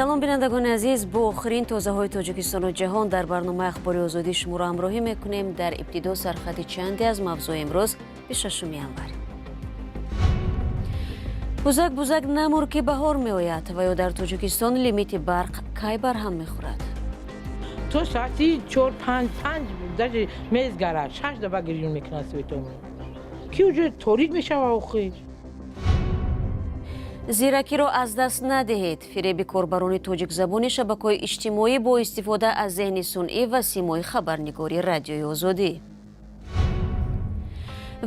Салом, бинандагони азиз. Бо охирин тозаҳои Тоҷикистону ҷаҳон дар барномаи Ахбори Озодӣ шуморо ҳамроҳӣ мекунем. Дар ибтидо сархати чанде аз мавзӯи имрӯз, 26 январ. Бузак, бузак, намур, ки баҳор меояд, ва ё дар Тоҷикистон лимити барқ кай барҳам мехӯрад? То соати 4, 5, 5 даже мезгара, 6 дафъа гирён мекунад светомон, ки уже торик мешава охи. Зиракиро аз даст надиҳед. Фиреби корбарони тоҷикзабони шабакаҳои иҷтимоӣ бо истифода аз зеҳни сунъӣ ва симои хабарнигори Радиои Озодӣ.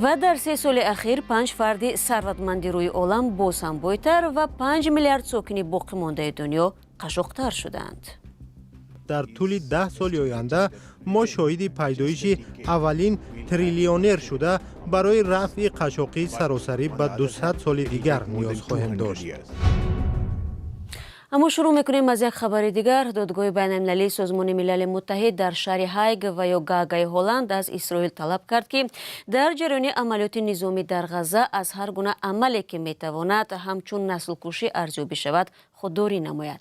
Ва дар 3 соли ахир панҷ фарди сарватманди рӯи олам боз ҳам бойтар ва 5 миллиард сокини боқимондаи дунё қашоқтар шуданд. Дар тӯли 10 соли оянда мо шоҳиди пайдоиши аввалин триллионер шуда, барои рафъи қашоқии саросарӣ ба 200 соли дигар ниёз хоҳем дошт. Аммо шурӯъ мекунем аз як хабари дигар. Додгоҳи байналмилалии Созмони Милали Муттаҳид дар шаҳри Ҳайг ва ё Гаагаи Ҳолланд аз Исроил талаб кард, ки дар ҷараёни амалиёти низомӣ дар Ғазза аз ҳар гуна амале, ки метавонад ҳамчун наслкушӣ арзёбӣ шавад, худдорӣ намояд.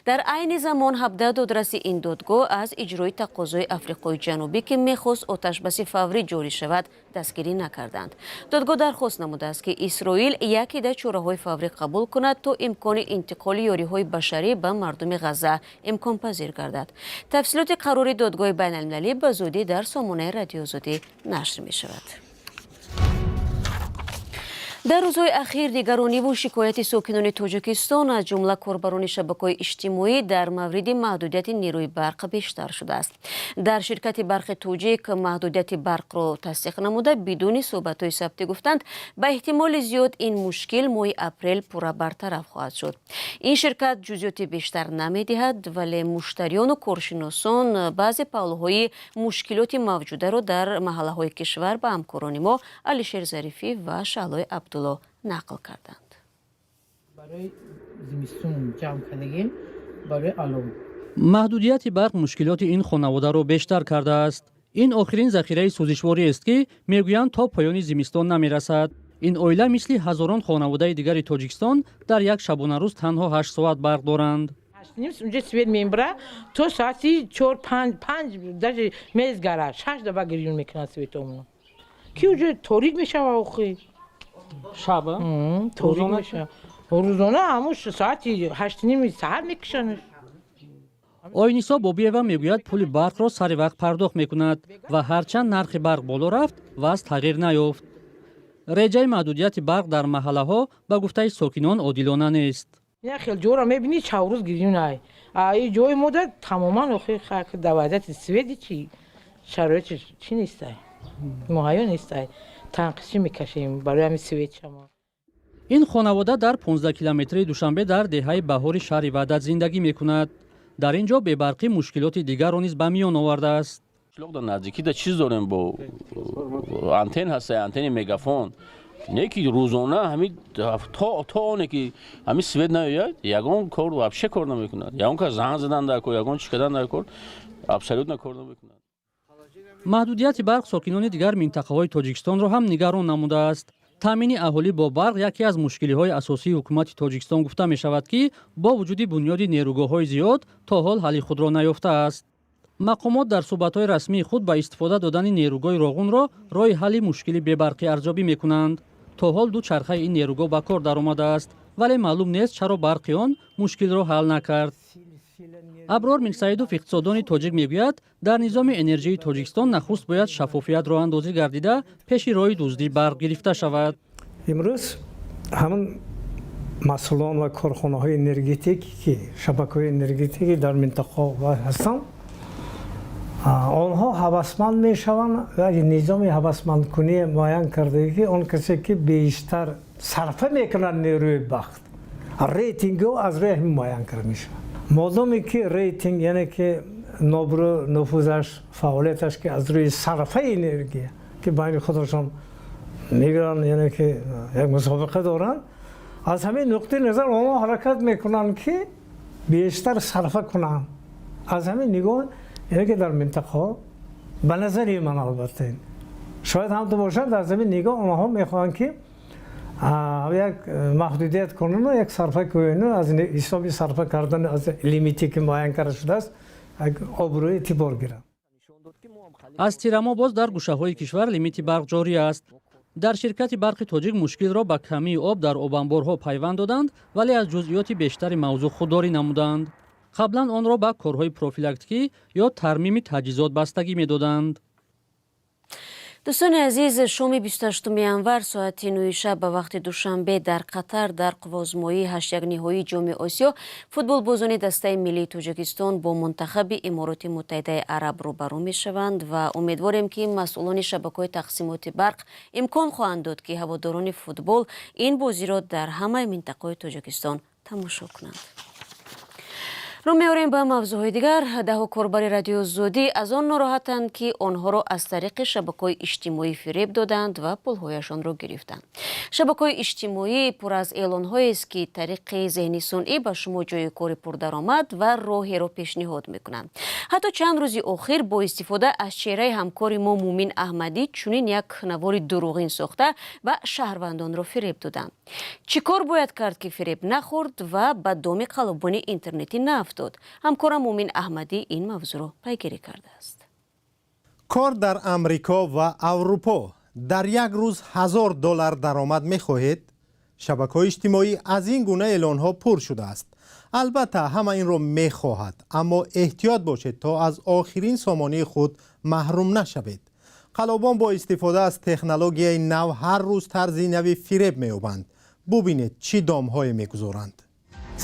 Дар айни замон 17 додраси ин додгоҳ аз иҷрои тақозои Африқои Ҷанубӣ, ки мехост оташбаси фаврӣ ҷорӣ шавад, дастгирӣ накарданд. Додгоҳ дархост намудааст, ки Исроил як идда чораҳои фаврӣ қабул кунад, то имкони интиқоли ёриҳои башарӣ ба мардуми Ғазза имконпазир гардад. Тафсилоти қарори додгоҳи байналмилалӣ ба зудӣ дар сомонаи Радиои Озодӣ нашр мешавад. Дар рӯзҳои ахир нигарониву шикояти сокинони Тоҷикистон, аз ҷумла корбарони шабакаҳои иҷтимоӣ, дар мавриди маҳдудияти нерӯи барқ бештар шудааст. Дар ширкати Барқи Тоҷик маҳдудияти барқро тасдиқ намуда, бидуни суҳбатҳои сабтӣ гуфтанд, ба эҳтимоли зиёд ин мушкил моҳи апрел пурра бартараф хоҳад шуд. Ин ширкат ҷузъиёти бештар намедиҳад, вале муштариёну коршиносон баъзе паҳлӯҳои мушкилоти мавҷударо дар маҳаллаҳои кишвар ба ҳамкорони мо Алишер Зарифӣ ва Шаҳлои Абдулло нақл карданд. Барои зимистон ҷамъ кардагем, барои алов. Маҳдудияти барқ мушкилоти ин хонаводаро бештар кардааст. Ин охирин захираи сӯзишвориест, ки мегӯянд, то поёни зимистон намерасад. Ин оила мисли ҳазорон хонаводаи дигари Тоҷикистон дар як шабонарӯз танҳо 8 соат барқ доранд. Унҷа свет мебара то соати 4, 5, 5 даже мезгара, 6 дафъа гирён мекунад светомон, ки уже торик мешава охи. Шаба? Торик мешава. Рӯзона ҳамун соати 8:30 саҳар мекушанаш. Ойнисо Бобиева мегӯяд, пули барқро сари вақт пардохт мекунад ва ҳарчанд нархи барқ боло рафт, вазъ тағйир наёфт. Реҷаи маҳдудияти барқ дар маҳаллаҳо, ба гуфтаи сокинон, одилона нест. Як хел ҷоро мебинӣ, чаврӯз гирёнай, и ҷои мода тамоман охи дар вазъияти свети чи шароити чӣ нестай, муҳайё нестай, танқисӣ мекашем барои ҳамин свет шамо. Ин хонавода дар 15 километрии Душанбе, дар деҳаи Баҳори шаҳри Ваҳдат зиндагӣ мекунад. Дар ин ҷо бебарқӣ мушкилоти дигарро низ ба миён овардааст. Дар наздикӣ да чиз дорем, бо антен ҳаста, антени Мегафон, не ки рӯзона ҳами то оне ки ҳами свет наояд, ягон кор вообще кор намекунад. Ягон кас занг задан дар кор, ягон чӣ кардан дар кор, абсолютно кор намекунад. Маҳдудияти барқ сокинони дигар минтақаҳои Тоҷикистонро ҳам нигарон намудааст. Таъмини аҳолӣ бо барқ яке аз мушкилиҳои асосии ҳукумати Тоҷикистон гуфта мешавад, ки бо вуҷуди бунёди нерӯгоҳҳои зиёд то ҳол ҳалли худро наёфтааст. Мақомот дар суҳбатҳои расмии худ ба истифода додани нерӯгоҳи Роғунро роҳи ҳалли мушкили бебарқӣ арзёбӣ мекунанд. То ҳол ду чархаи ин нерӯгоҳ ба кор даромадааст, вале маълум нест, чаро барқи он мушкилро ҳал накард. Аброр Мирсаидов, иқтисоддони тоҷик, мегӯяд, дар низоми энержии Тоҷикистон нахуст бояд шаффофият роҳандозӣ гардида, пеши роҳи дуздии барқ гирифта шавад. Имрӯз ҳамин масъулон ва корхонаҳои энергетикӣ, ки шабакаҳои энергетикӣ дар минтақаҳо ҳастанд, онҳо ҳавасманд мешаванд ва низоми ҳавасмандкунӣ муайян карда, ки он касе ки бештар сарфа мекунад нерӯи барқ, рейтингҳо аз рӯи ҳамин муайян карда мешавад. Модоме ки рейтинг, яъне ки нобрӯ, нуфузаш, фаъолияташ ки аз рӯи сарфаи энергия, ки байни худашон мегиранд, яъне ки як мусобиқа доранд, аз ҳамин нуқтаи назар онҳо ҳаракат мекунанд, ки бештар сарфа кунанд. Аз ҳамин нигоҳ, яъне ки дар минтақаҳо, ба назари ман, албатта, шояд ҳамту бошад, аз ҳамин нигоҳ онҳо мехоҳанд, ки Як маҳдудият кунану, як сарфа кӯяну, аз ҳисоби сарфа кардан аз лимите, ки муайян карда шудааст, обрӯи эътибор гиранд. Аз тирамоҳ боз дар гӯшаҳои кишвар лимити барқ ҷорӣ аст. Дар ширкати Барқи Тоҷик мушкилро ба камии об дар обанборҳо пайванд доданд, вале аз ҷузъиёти бештари мавзӯъ худдорӣ намуданд. Қаблан онро ба корҳои профилактикӣ ё тармими таҷҳизот бастагӣ медоданд. Дӯстони азиз, шоми 28 январ соати 9 шаб ба вақти Душанбе дар Қатар дар қувваозмоии ҳаштякниҳоии Ҷоми Осиё футболбозони дастаи миллии Тоҷикистон бо мунтахаби Имороти Муттаҳидаи Араб рӯбарӯ мешаванд ва умедворем, ки масъулони шабакаҳои тақсимоти барқ имкон хоҳанд дод, ки ҳаводорони футбол ин бозиро дар ҳамаи минтақаҳои Тоҷикистон тамошо кунанд. Рӯ меорем ба мавзӯъҳои дигар. Даҳо корбари Радиои Озодӣ аз он нороҳатанд, ки онҳоро аз тариқи шабакаҳои иҷтимоӣ фиреб доданд ва пулҳояшонро гирифтанд. Шабакаҳои иҷтимоӣ пур аз эълонҳоест, ки тариқи зеҳни сунъӣ ба шумо ҷои кори пурдаромад ва роҳеро пешниҳод мекунанд. Ҳатто чанд рӯзи охир бо истифода аз чеҳраи ҳамкори мо Мумин Аҳмадӣ чунин як навори дурӯғин сохта ва шаҳрвандонро фиреб доданд. Чӣ кор бояд кард, ки фиреб нахӯрд ва ба доми қаллобони интернетӣ наафтод? Ҳамкорам Мумин Аҳмадӣ ин мавзӯъро пайгирӣ кардааст. Кор дар Амрико ва Аврупо, дар як рӯз 1000 доллар даромад мехоҳед? Шабакаҳои иҷтимоӣ аз ин гуна эълонҳо пур шудааст. Албатта, ҳама инро мехоҳад, аммо эҳтиёт бошед, то аз охирин сомонии худ маҳрум нашавед. Қаллобон бо истифода аз технологияи нав ҳар рӯз тарзи нави фиреб меёбанд. Бубинед, чӣ домҳое мегузоранд.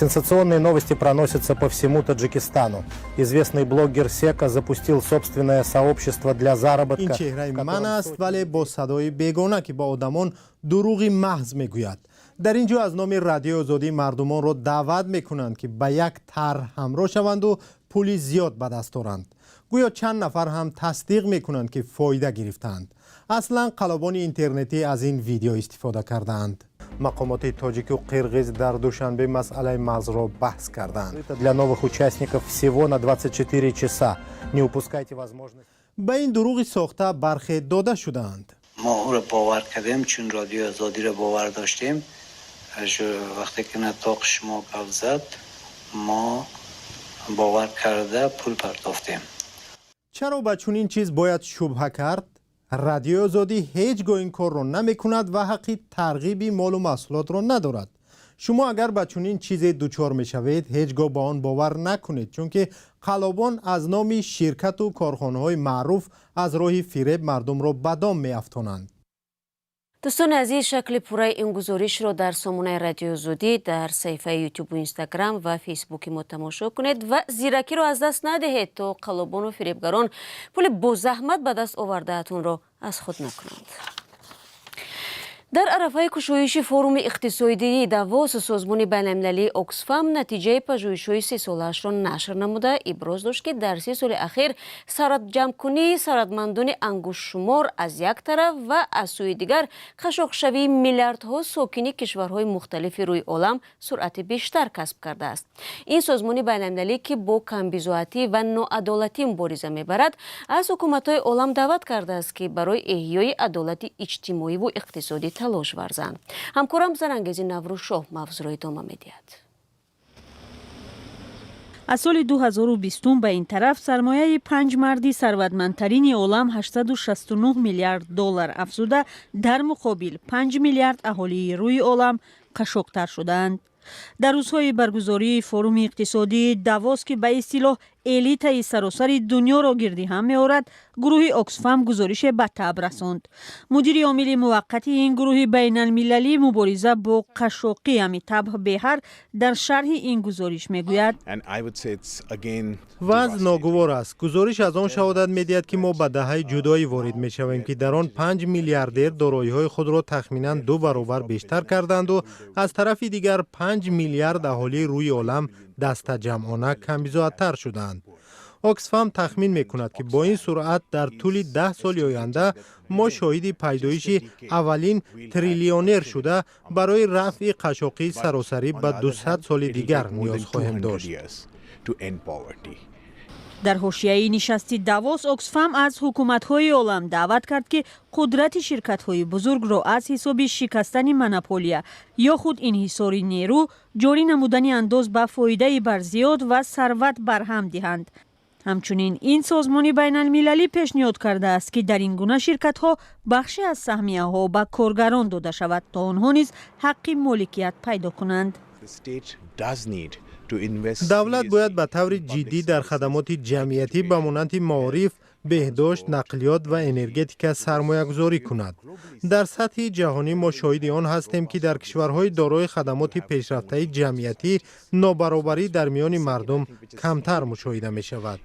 Сенсационные новости проносятся по всему Таджикистану. Известный блогер Сека запустил собственное сообщество для заработка. Ин чеҳраи ман аст, вале бо садои бегона, ки ба одамон дурӯғи маҳз мегӯяд. Дар ин ҷо аз номи Радиои Озодӣ мардумонро даъват мекунанд, ки ба як тарҳ ҳамроҳ шаванду пули зиёд ба даст оранд. Гӯё чанд нафар ҳам тасдиқ мекунанд, ки фоида гирифтаанд. Аслан қаллобони интернетӣ аз ин видео истифода кардаанд. Мақомоти тоҷику қирғиз дар Душанбе масъалаи марзро баҳс карданд. Для новых участников всего на 24 часа. Не упускайте возможность. Ба ин дурӯғи сохта бархе дода шудаанд. Мо ӯро бовар кардем, чун Радиои Озодиро бовар доштем. Вақте ки нотиқ шумо гап зад, мо бовар карда пул пардохтем. Чаро ба чунин чиз бояд шубҳа кард? Радиои Озодӣ ҳеҷ гоҳ ин корро намекунад ва ҳаққи тарғиби молу маҳсулотро надорад. Шумо агар ба чунин чизе дучор мешавед, ҳеҷ гоҳ ба он бовар накунед, чунки қаллобон аз номи ширкату корхонаҳои маъруф аз роҳи фиреб мардумро ба дом меафтонанд. Дӯстони азиз, шакли пурраи ин гузоришро дар сомонаи Радиои Озодӣ, дар саҳифаи Ютубу Инстаграм ва Фейсбуки мо тамошо кунед ва зиракиро аз даст надиҳед, то қаллобону фиребгарон пули бозаҳмат ба даст овардаатонро аз худ накунанд. Дар арафаи кушоиши форуми иқтисодии Давос созмони байналмилалии Оксфам натиҷаи пажӯҳишҳои сесолаашро нашр намуда, иброз дошт, ки дар 30 соли ахир сарватҷамъкунии сарватмандони ангуштшумор аз як тараф ва аз сӯи дигар қашоқшавии миллиардҳо сокини кишварҳои мухталифи рӯи олам суръати бештар касб кардааст. Ин созмони байналмилалӣ, ки бо камбизоатӣ ва ноадолатӣ мубориза мебарад, аз ҳукуматҳои олам даъват кардааст, ки барои эҳёи адолати иҷтимоиву иқтисодӣ талош варзанд. Ҳамкорам Зарангези Наврӯзшоҳ мавзӯъро идома медиҳад. Аз соли 2020 ба ин тараф сармояи панҷ марди сарватмандтарини олам 869 миллиард доллар афзуда, дар муқобил 5 миллиард аҳолии рӯи олам қашоқтар шудаанд. Дар рӯзҳои баргузории форуми иқтисодии Давос, ки ба истилоҳ элитаи саросари дунёро гирди ҳам меорад, гурӯҳи Оксфам гузорише ба таб расонд. Мудири омили муваққати ин гурӯҳи байналмилалӣ мубориза бо қашоқӣ Амитаб Беҳар дар шарҳи ин гузориш мегӯяд: Вазъ ногувор аст. Гузориш аз он шаҳодат медиҳад, ки мо ба даҳаи ҷудоӣ ворид мешавем, ки дар он панҷ миллиардер дороиҳои худро тахминан ду баробар бештар карданду аз тарафи дигар 5 миллиард аҳолии рӯи олам дастаҷамъона камбизоаттар шудаанд. Оксфам тахмин мекунад, ки бо ин суръат дар тӯли 10 соли оянда мо шоҳиди пайдоиши аввалин триллионер шуда, барои рафъи қашоқии саросарӣ ба 200 соли дигар ниёз хоҳем дошт. Дар ҳошияи нишасти Давос Оксфам аз ҳукуматҳои олам даъват кард, ки қудрати ширкатҳои бузургро аз ҳисоби шикастани монополия ё худ инҳисори нерӯ, ҷорӣ намудани андоз ба фоидаи барзиёд ва сарват барҳам диҳанд. Ҳамчунин ин созмони байналмилалӣ пешниҳод кардааст, ки дар ин гуна ширкатҳо бахше аз саҳмияҳо ба коргарон дода шавад, то онҳо низ ҳаққи моликият пайдо кунанд. Давлат бояд ба таври ҷиддӣ дар хадамоти ҷамъиятӣ ба монанди маориф, беҳдошт, нақлиёт ва энергетика сармоягузорӣ кунад. Дар сатҳи ҷаҳонӣ мо шоҳиди он ҳастем, ки дар кишварҳои дорои хадамоти пешрафтаи ҷамъиятӣ нобаробарӣ дар миёни мардум камтар мушоҳида мешавад.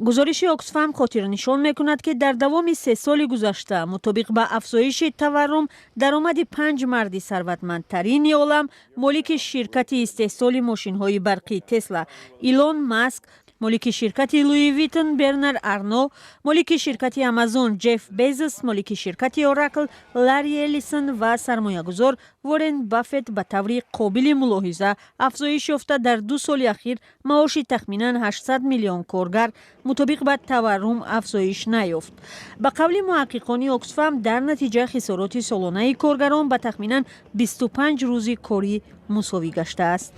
Гузориши Оксфам хотирнишон мекунад, ки дар давоми 3 соли гузашта мутобиқ ба афзоиши таваррум даромади панҷ марди сарватмандтарини олам, молики ширкати истеҳсоли мошинҳои барқӣ Тесла Илон Маск, молики ширкати Луи Виттон Бернар Арно, молики ширкати Амазон Ҷефф Безос, молики ширкати Оракл Ларри Эллисон ва сармоягузор Уоррен Баффет ба таври қобили мулоҳиза афзоиш ёфта, дар 2 соли ахир маоши тахминан 800 миллион коргар мутобиқ ба таваррум афзоиш наёфт. Ба қавли муҳаққиқони Оксфам, дар натиҷа хисороти солонаи коргарон ба тахминан 25 рӯзи корӣ мусовӣ гаштааст.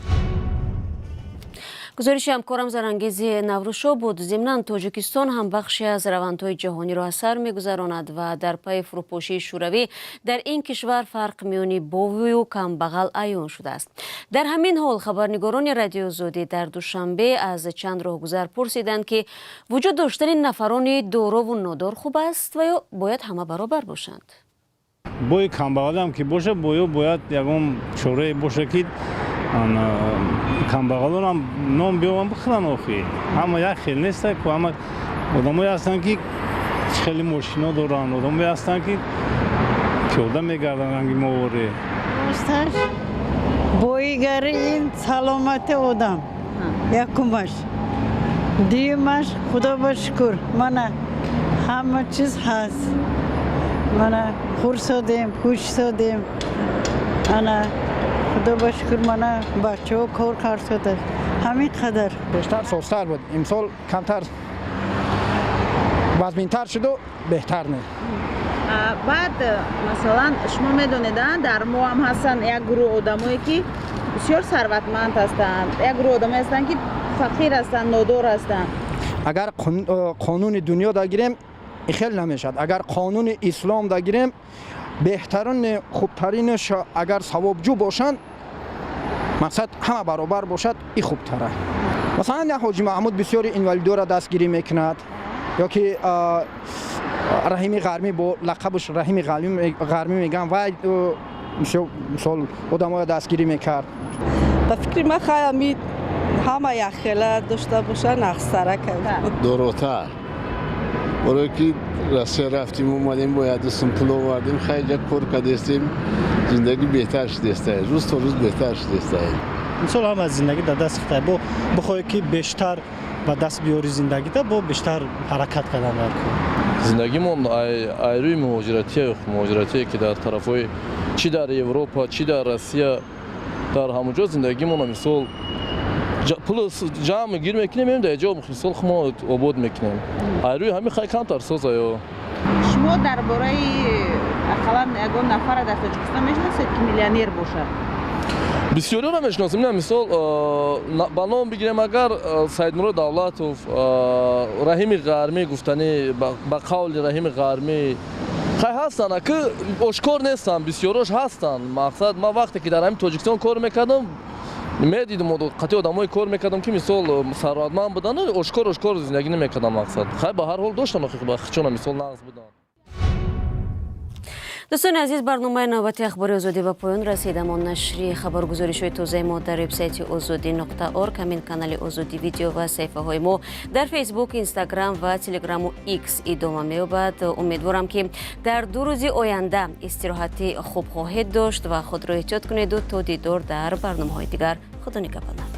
Гузориши ҳамкорам Зарангези Наврӯзшо буд. Зимнан, Тоҷикистон ҳам бахше аз равандҳои ҷаҳониро аз сар мегузаронад ва дар пайи фурӯпошии Шӯравӣ дар ин кишвар фарқ миёни бовию камбағал аён шудааст. Дар ҳамин ҳол хабарнигорони Радиои Озодӣ дар Душанбе аз чанд роҳгузар пурсиданд, ки вуҷуд доштани нафарони дорову нодор хуб аст ва ё бояд ҳама баробар бошанд. Бои камбағалам ки боша, боё бояд ягон чорае боша, ки камбағалонам нон биёбанд, бихӯранд. Охи ҳама як хел неста ку. Ҳама одамое ҳастанд, ки хеле мошино доранд, одамое ҳастанд, ки пиёда мегарданд, ранги моворе. Росташ, боигари ин саломати одам якумаш, дуюмаш, Худо ба шукр, мана ҳама чиз ҳаст, мана хурсодем, пӯшсодем, ана Худо ба шукр, мана бачаҳо кор карсода, ҳамин қадар. Бештар созтар буд, имсол камтар вазминтар шуду беҳтар не. Баъд, масалан, шумо медонед, дар мо ҳам ҳастанд як гурӯҳ одамое, ки бисёр сарватманд ҳастанд, як гурӯҳ одамое ҳастанд, ки фақир ҳастанд, нодор ҳастанд. Агар қонуни дунё дагирем, хел намешавад. Агар қонуни ислом дагирем, беҳтарини хубтаринаш агар савобҷӯ бошанд, мақсад ҳама баробар бошад, и хубтара. Масалан, як Ҳоҷи Маҳмуд бисёри инвалидора дастгирӣ мекунад, ё ки Раҳими Ғармӣ, бо лақабаш Раҳими Ғармӣ мегӯям, вай мисол одамоя дастгирӣ мекард. Ба фикри ман, хай, ами ҳама якхела дошта боша, нағзтара. Доротар, барое ки Россия рафтим, омадем, бояд дустум пул овардем, хайҷа кор кардестем, зиндагӣ беҳтар шудеста, рӯз то рӯз беҳтар шудеста. Мисол, ҳама зиндагӣ дар дасти худтай. Бо бихоҳӣ, ки бештар ба даст биёри зиндагита, бо бештар ҳаракат кардан дар кор. Зиндагимон ай рӯи муҳоҷиратие, ки дар тарафҳои, чӣ дар Европа, чӣ дар Россия, дар ҳамон ҷо зиндагимона, мисол, пул ҷамъ гир мекунем, меем дар ҷо, мисол, хумо обод мекунем. Ай рӯи ҳамин хай камтар соза ё. Шумо дар бораи ақаллан ягон нафара дар Тоҷикистон мешиносед, ки миллионер бошад? Бисёриёро мешиносем. На, мисол, ба ном бигирем, агар Саидмурод Давлатов, Раҳими Ғармӣ, гуфтанӣ, ба қавли Раҳими Ғармӣ, хай, ҳастанд, аки ошкор нестанд, бисёрош ҳастанд. Мақсад, ман вақте ки дар ҳамин Тоҷикистон кор мекардам, медидим, қатъи одамое кор мекардам, ки, мисол, сарватманд буданд, ошкор ошкор зиндагӣ намекардам. Мақсад, хай, ба ҳар ҳол доштанд, чона, мисол, нағз буданд. Дӯстони азиз, барномаи навбати Ахбори Озодӣ ба поён расид. Аммо нашри хабаргузоришҳои тозаи мо дар вебсайти озодӣ.орг, ҳамин канали Озодӣ Видео ва саҳифаҳои мо дар Фейсбук, Инстаграм ва Телеграму Икс идома меёбад. Умедворам, ки дар 2 рӯзи оянда истироҳати хуб хоҳед дошт ва худро эҳтиёт кунеду то дидор дар барномаҳои дигар, Худо нигаҳбонад.